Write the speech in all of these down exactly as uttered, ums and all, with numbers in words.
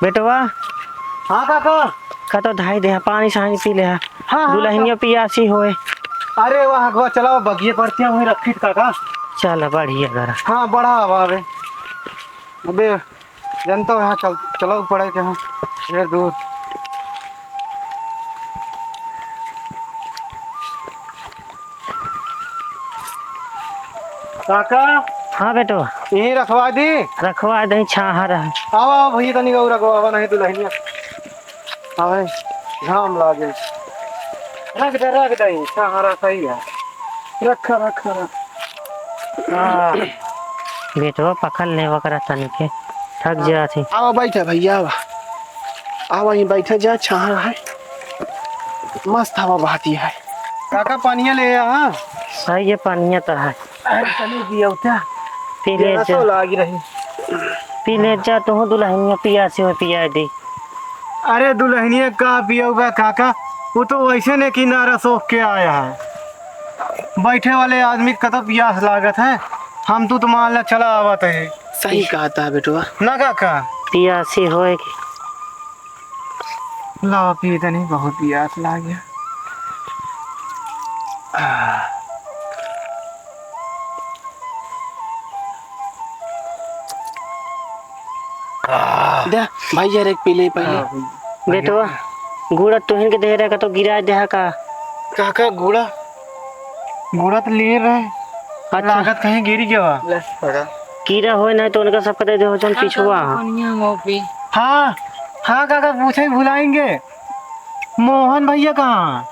बेटवा। हाँ काका। का तो धाई दे, पानी सानी पी ले। हाँ, हाँ, दुलहिनिया काका। पियासी होए। अरे वाह, वाह, चला बगिए पड़ती है, वहीं रखी थी काका। चल, बढ़िया करा। हाँ, बड़ा हवा अबे। अबे, जनता हो यहाँ चल, चलो पड़े के यहाँ, ढेर दूर। काका। हाँ बेटो। यहीं रखवा दी। रखवा दे, छाहा रहा। आओ, आओ भैया, तनी गौरा को आवा नहीं दुलहिनिया। आवे, घाम लागे। रख दे, रख दे, छाहा रहा, सही है। रखा, रखा, रख। हाँ। बेटवा पकड़ ले वकरा तनी के, थक जात ही। आवा बैठा भैया, आवा। आवा, यहीं बैठा जा, छाहा है। मस्त हवा बहती है। काका, पानिया ले आ, हाँ। सही है, पानिया तो है। अरे, तनी दिया उठा। पी ले जा। लागी रही। पी ले जा, तू दुलहिनिया पियासी हो, पिया दे। अरे, दुलहिनिया का पियउबा काका, वो तो वैसे ने किनारा सोख के आया है। बैठे वाले आदमी के कतौ पियास लागत है, हम तू तो मान ला चला आवत है। सही कहत है बेटवा। ना काका? पियासी होए के। लावा पी तनी, बहुत पियास लाग गया। आह। दे, भाई यार, एक पी ले पहले। हाँ, भाई। बेटवा, गुड़ा तुहिन के दे रहे का तो गिरा दे का? काका, गुड़ा? गुड़ा तो ले रहे। अच्छा। लागत कहीं गिर गया। ले, पकड़। कीड़ा होए नहीं तो उनका सबका दे दे हो, जौन हाँ, पिछुआ। काका, हाँ। कनिया हो भी। हाँ, हाँ, काका, पूछे भुलाएंगे। मोहन भैया कहाँ?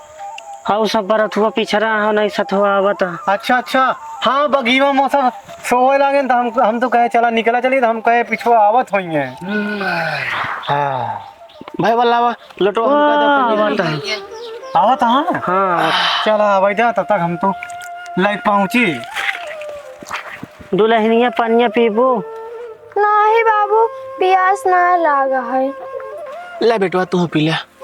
हाँ, उ सब बरत हुआ पिछड़ा हो, नहीं सत हुआ आवत। अच्छा, अच्छा। हाँ, बगीवा में सब सोए लागे न, त हम, हम तो कहे, "चला, निकला चली," त हम कहे, "पिछुआ आवत होइहैं।" हाँ। भाई, वाला आवा, लोटवा हम वाह, कह देते हैं। आवत है। आवत है? हाँ, आवत। चला, आवा जा, तब तक हम तो लाइट पहुँची। दुलहिनिया, पनिया पीबू? नाही बाबू, पियास ना लागा है। ले बेटवा, तू पी ले।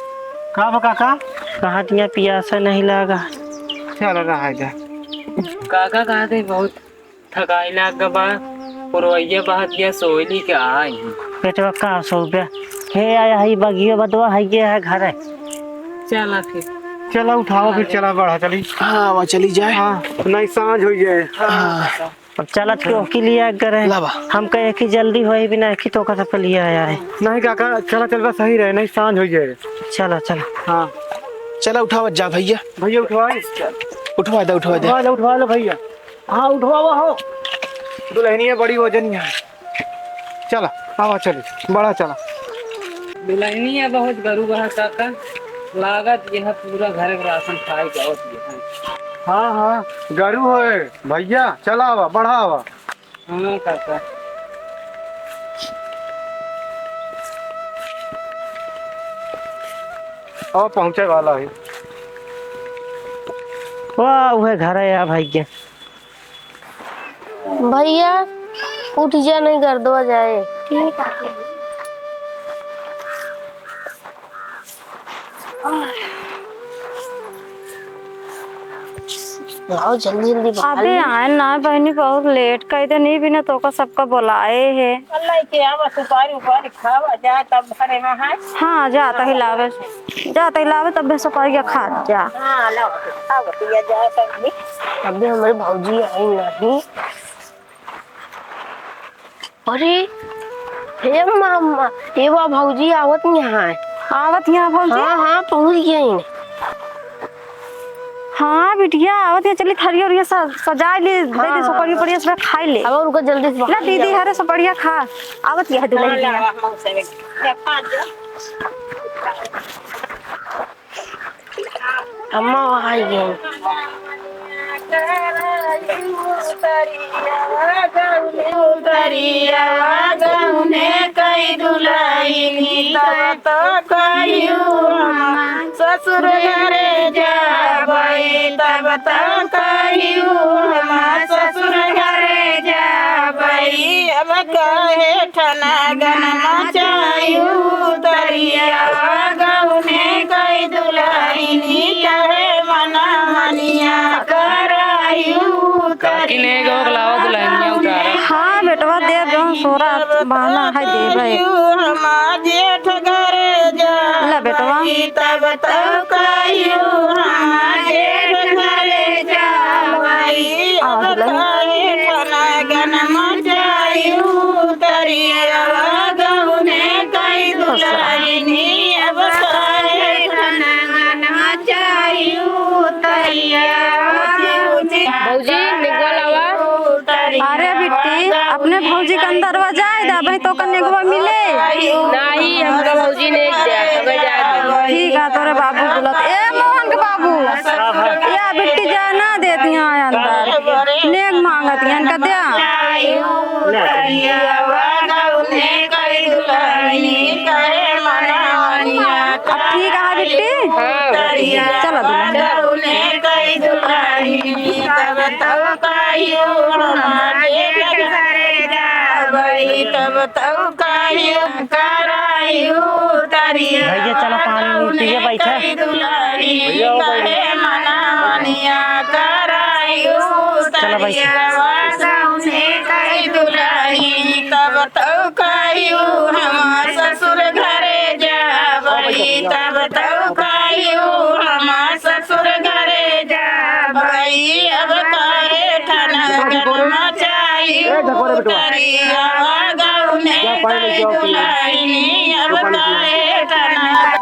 का बा काका? कहाँ दिया पियासा नहीं लागा। चल रहा है जा। काका कहाँ थे? बहुत थकाई लाग बा। पुरवैया बहत गया, सोयली के आई। बेटवा का सोबे? हे आया है बगियो बदवा है, ये है घर है। चला फिर। चला उठावा फिर, चला बढ़ा चली। हाँ, वहाँ चली जाए। हाँ, नहीं सांझ हो जाए। हाँ। अब चला चौकी लिया करे। लावा। हमका एक ही जल्दी होई बिना एक ही तोका सब लिया आया है। नहीं काका, चला चल बस सही रहे, नहीं सांझ हो जाए। चला, चला। हाँ। चला उठावा जा भैया। भैया उठवाई। उठवा दे, उठवा दे। उठवा लो, उठवा लो भैया। हाँ, उठवावा हो। दुलहिनिया बड़ी वजनिया है। चला, आवा चली, बड़ा चला। दुलहिनिया बहुत गरु बा काका, लागत यह पूरा घर के राशन खाए जावत यह। हाँ, हाँ, गरु है भैया, चला आवा, बढ़ा आवा। हाँ काका। अब पहुँचे वाला है। वाह, उहे घर है यार भाई के। भैया, उठ जा, नहीं गर्दवा जाए। आओ, जल्दी, जल्दी बाहर अबे निकल। आए ना बहनी, बहुत लेट कर दे, नहीं बिना तोका सबका बुलाए है। अल्लाह के आवा, सुपारी उपारी खावा जा, तब घरे में है। हाँ, जा तही लावे, जा तही लावे, तब भी सुपारी खा जा। हाँ, लाओ, खावा पिया जा, तब भी। अबे हमारे भौजी आई नहीं। अरे, हे मामा, हे बा भौजी आवत यहाँ है। आवत यहाँ भौजी? हाँ, हाँ, पहुँच गया ही। हाँ, बिटिया, आवत यहाँ, चली थरिया उरिया स-, सजाए ले, दे दे हाँ, सुपारी हाँ। उपरिया सब खाई ले। अब उनको जल्दी से ला बाहर दीदी, ले आओ। हरे सुपरिया खा, आवत यहाँ दुल्हन हाँ, बिटिया। लावा, हम से ले खा जा। अम्मा वहाँ आई गई। उतरिया गौने कई दुलहिनी, तब तो कहियो हम ससुर घरे जाबई, तब तो कहियो हम ससुर घरे जाबई। अब कहे ठनगन मचायू तरिया गौने कई दुलहिनी, कहे मना मनिया करायू काकी ने गो लावा दुलहिनिया उतारा। हाँ बेटवा, दे जौन सोरा बहाना है देबे। हम जे तब कहियो हम जेठ घरे जावई, अब काहे ठनगन मचाइउ तरिया, गौने कई दुलहिनी, अब काहे ठनगन मचाइउ तरिया। भौजी, निकल आवा। अरे बिट्टी, अपने भौजी के अंदर वा जाए दा, भाई तो कन्या को मिले। नाही, हमका भौजी ने एक दिया, तबे जाए दी। ठीक है, तोरे बाबू बोलत। ए मोहन के बाबू, या बिट्टी जाए ना देती यहाँ अंदर। नेग मांगत यहाँ का द्या। अब ठीक है बिट्टी? हाँ। चलो दुल्हन। तब तब कहियो हम जेठ घरे जाबई, तब तब कहियो कराइउ तरिया। भैया, चलो पानी पीके बैठा। कई दुलहिनी कहे मनवनिया कराइउ चलो बैठा। तरिया, गौने कई दुलहिनी तब तब कहियो हम ससुर घरे जाबई, तब तब कहियो हम ससुर घरे जाबई। अब काहे ठनगन मचाइउ तरिया, गौने कई दुलहिनी, अब काहे ठनगन